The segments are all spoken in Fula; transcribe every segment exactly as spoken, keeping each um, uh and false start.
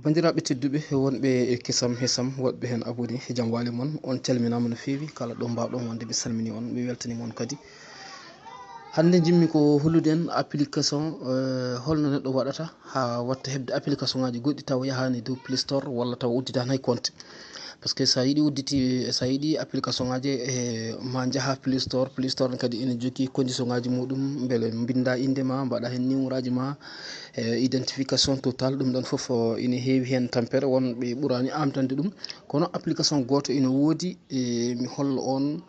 Banndiraaɓe tedduɓe wonɓe e kisam hesam, woɗɓe heen abonné, jam waali mon. On calminaama no feewi, kala ɗo mbaawɗon wonde, mi salmini on, mi weltani mon kadi. Hannde njimmi ko hollude en application, eh, holno neɗɗo waɗata haa watta heɓde application ŋaaji goɗɗi tawa yahaani dow Play Store walla tawa udditaani hay compte. Parce que so a yiɗi udditi, so a yiɗi application ŋaaji, e ma njaha Play Store. Play Store ne kadi ene jogii condition ŋaaji muɗum, mbele mbinnda innde ma, mbaɗa heen numéro ji ma, e identification totale, ɗum ɗon fof, o, ene heewi heen tampere, won ɓe ɓuraani amtande ɗum. Kono application gooto ene woodi, e mi holla on,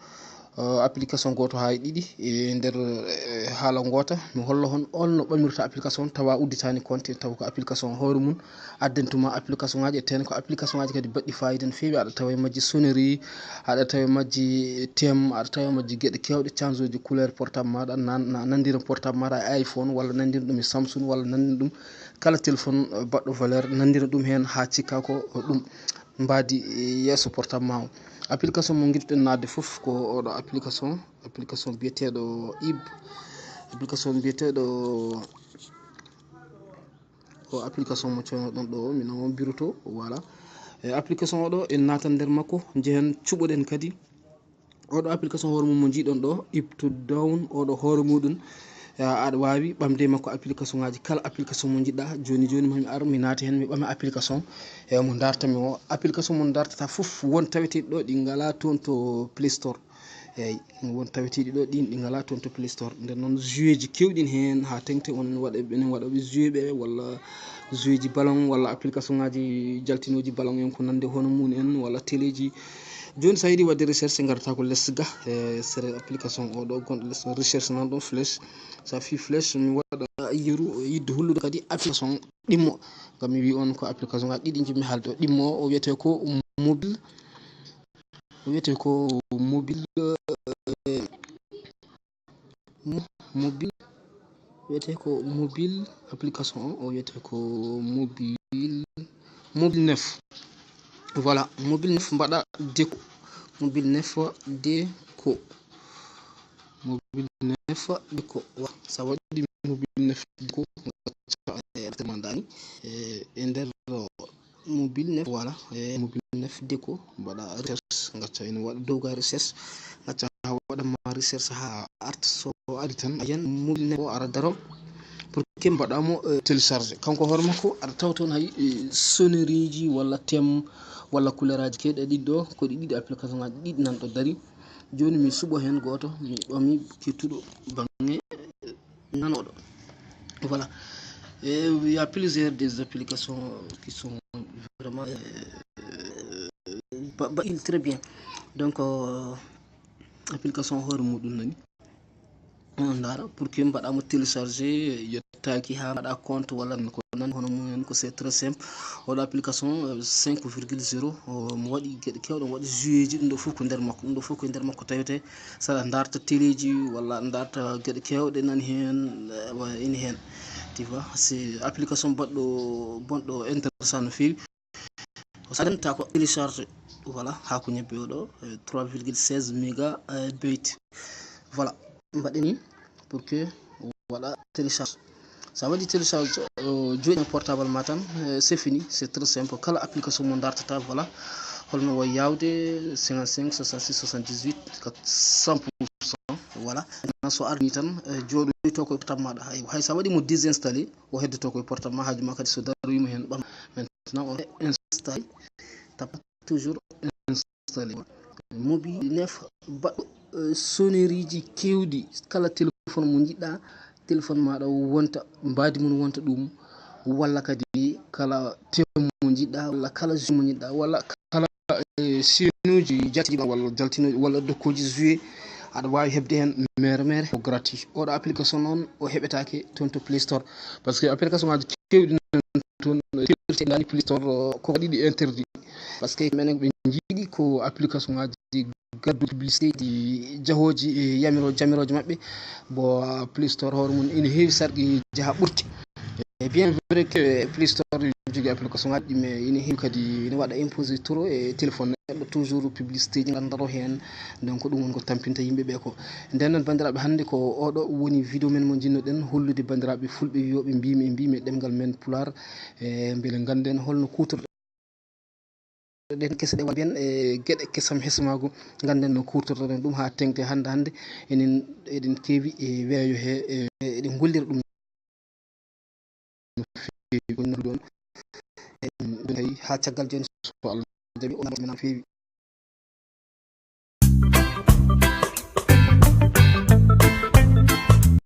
o, application gooto haa e ɗiɗi e nder, e, haala ngoota. Mi holla on, on no ɓamirta application tawa udditaani compte, tawa ko application hoore mum addantuma application ŋaaji, e tawno ko application ŋaaji kadi baɗɗi fayida no feewi. Aɗa tawa e majji sonnerie, aɗa tawa e majji thème, aɗa tawa e majji geɗe keewɗe, change uji couleur portable maaɗa, nan-, na-, nanndira portable maaɗa e iPhone, walla nanndira ɗum e Samsung, walla nanndira ɗum kala téléphone, eh, baɗɗo valeur, nanndira ɗum heen haa cikka ko ɗum mbaadi, eh, yeeso portable ma o. Application mo ngiɗuɗen naatde fof ko oɗo application, application biyeteeɗo Ib, application biyeteeɗo O application mo coynoɗon ɗo, mi nana on biroto, voilà. E application oɗo, en naatan nder makko, njehen cuɓoɗen kadi. Oɗo application hoore mum mo njiɗon ɗo, Ib to down, oɗo hoore muɗum, a, aɗa waawi ɓamde makko application ŋaaji, kala application mo njiɗɗa. Jooni jooni, mami ar, mi naata heen, mi ɓama application, e mo dartami o. Application mo dartata fof, won taweteeɗi ɗo, ɗi ngalaa toon to Play Store. Eeyi, won taweteeɗi ɗo, ɗin ɗi ngalaa toon to Play Store. Nden noon, jeux ji keewɗi heen haa teŋti, on waɗa, enen waɗooɓe jeux ɓe, walla jeux ji ballon, walla application ŋaaji jaltinooji ballon en, ko nande hono mum en, walla télé ji. Jooni, so a yiɗi waɗde recherche, ngarata ko les ga, e sere application o ɗo gonɗo les, recherche nan ɗon, flèche. So a fii flèche, mi waɗa yeru, yiɗde hollude kadi application ɗimmo. Ngam mi wii on ko application ŋaaji ɗiɗi njiɗmi haalde o. Ɗimmo o wiyetee ko mobile, o wiyetee ko mobile, eh, mo-, mobile, wiyetee ko mobile application o, o wiyetee ko mobile, mobile neuf. Voilà, mobile neuf mbaɗa déco. Mobile neuf déco. Mobile neuf déco. Wa, so a waɗi mobile neuf déco, ngacca e application ma ndaani. E, e nder mobile neuf, voilà, e mobile neuf déco, mbaɗa recherche, ngacca ene waɗa dow ga recherche, ngacca haa waɗa ma recherche haa arta. So ari tan, a yiyan mobile neuf o ara daro pour que mbaɗa mo, e, télécharger. Kanko hoore makko, aɗa tawa toon hay, e, sonnerie ji walla thème walla couleur aji keewɗi ɗiɗi ɗo, ko ɗi ɗiɗi application ŋaaji ɗiɗi nan ɗo dari. Jooni mi suɓo heen gooto, mi ɓami kettuɗo baŋŋe nanooɗo. Voilà. Et il y a plusieurs des applications qui sont vraiment, euh, ba-, ba-, il très bien. Donc, euh, application hoore muɗum nani. On ndaara, pour que mbaɗa mo télécharger, yettaaki haa mbaɗa compte walla ko nani hono mum en, ko c'est très simple. Oɗo application, euh, cinq virgule zéro, o, mo waɗi geɗe keewɗe, mo waɗi jeux ji, ɗum ɗo fof ko nder makko, ɗum ɗo fof ko nder makko tawete. So aɗa ndarta télé ji walla aɗa ndarta geɗe keewɗe nani heen, eh, wa-, ene heen. Tu vois, c'est application baɗɗo, bonɗo, intéressant no feewi. Ko so a dañta ko télécharge, voilà, haa ko ñebbe o ɗo, eh, trois virgule seize méga, eh, byte. Voilà, mbaɗen ni pour que waɗa télécharge. So a waɗi télécharge, eh, jooɗi e portable ma tan, eh, c'est fini, c'est très simple. Kala application mo dartata, voilà, holno wayi yaawde cinquante-cinq, soixante-six, soixante-dix-huit, cent pour cent, voilà. Maintenant, so ardini tan, eh, jooɗoyto ko e portable maɗa. Hay, hay so a waɗi mo désinstallé, o heddoto ko e portable ma, haaju ma kadi so daroyima heen ɓam. Maintenant, on installe, tap toujours installé. Mobile neuf baɗɗo, eh, sonnerie ji keewɗi, kala téléphone mo njiɗɗa, téléphone maɗa wonta, mbaadi mum wonta ɗum, walla kadi kala thème mo njiɗɗa, walla kala jeu mo njiɗɗa, walla kala, eh, seenuuji jaltiiɗi ma, walla jaltinooji, walla dokkuuji jeux, aɗa waawi heɓde heen mere mere, ko gratuit. Oɗo application noon, o heɓetaake toon to Play Store, parce que application ŋaaji keewɗi nan toon, teddani Play Store, ko waɗi ɗi interdit. Parce que menen ɓe njiɗi ko application ŋaaji gaddu publicité ji, jahooji e yamiro-, jamirooje maɓɓe. Bon, Play Store hoore mum ene heewi sarɗi jaha ɓurti. Et bien vrai que Play Store ene jogii application ŋaaji ɗi, mais ene heewi kadi ene waɗa imposé trop e téléphone. toujours publicité ji ngandaro heen. Donc ɗum woni ko tampinta yimɓe ɓe ko. Nden noon, banndiraaɓe, hannde ko oɗo woni vidéo men mo jinnoɗen hollude banndiraaɓe fulɓe wiyooɓe mbimi e mbimi ɗemngal men pulaar. E mbele ngannden holno kuutorɗen kese ɗe, mbiyen e geɗe kesam hesmaagu, ngannden no kuutortoɗen ɗum haa teŋti hannde. Hannde enen eɗen keewi e weeyo he, e eɗen gollira ɗum no feewi. Ɗum tawi haa caggal joni, so Allah jaɓi, on men no feewi.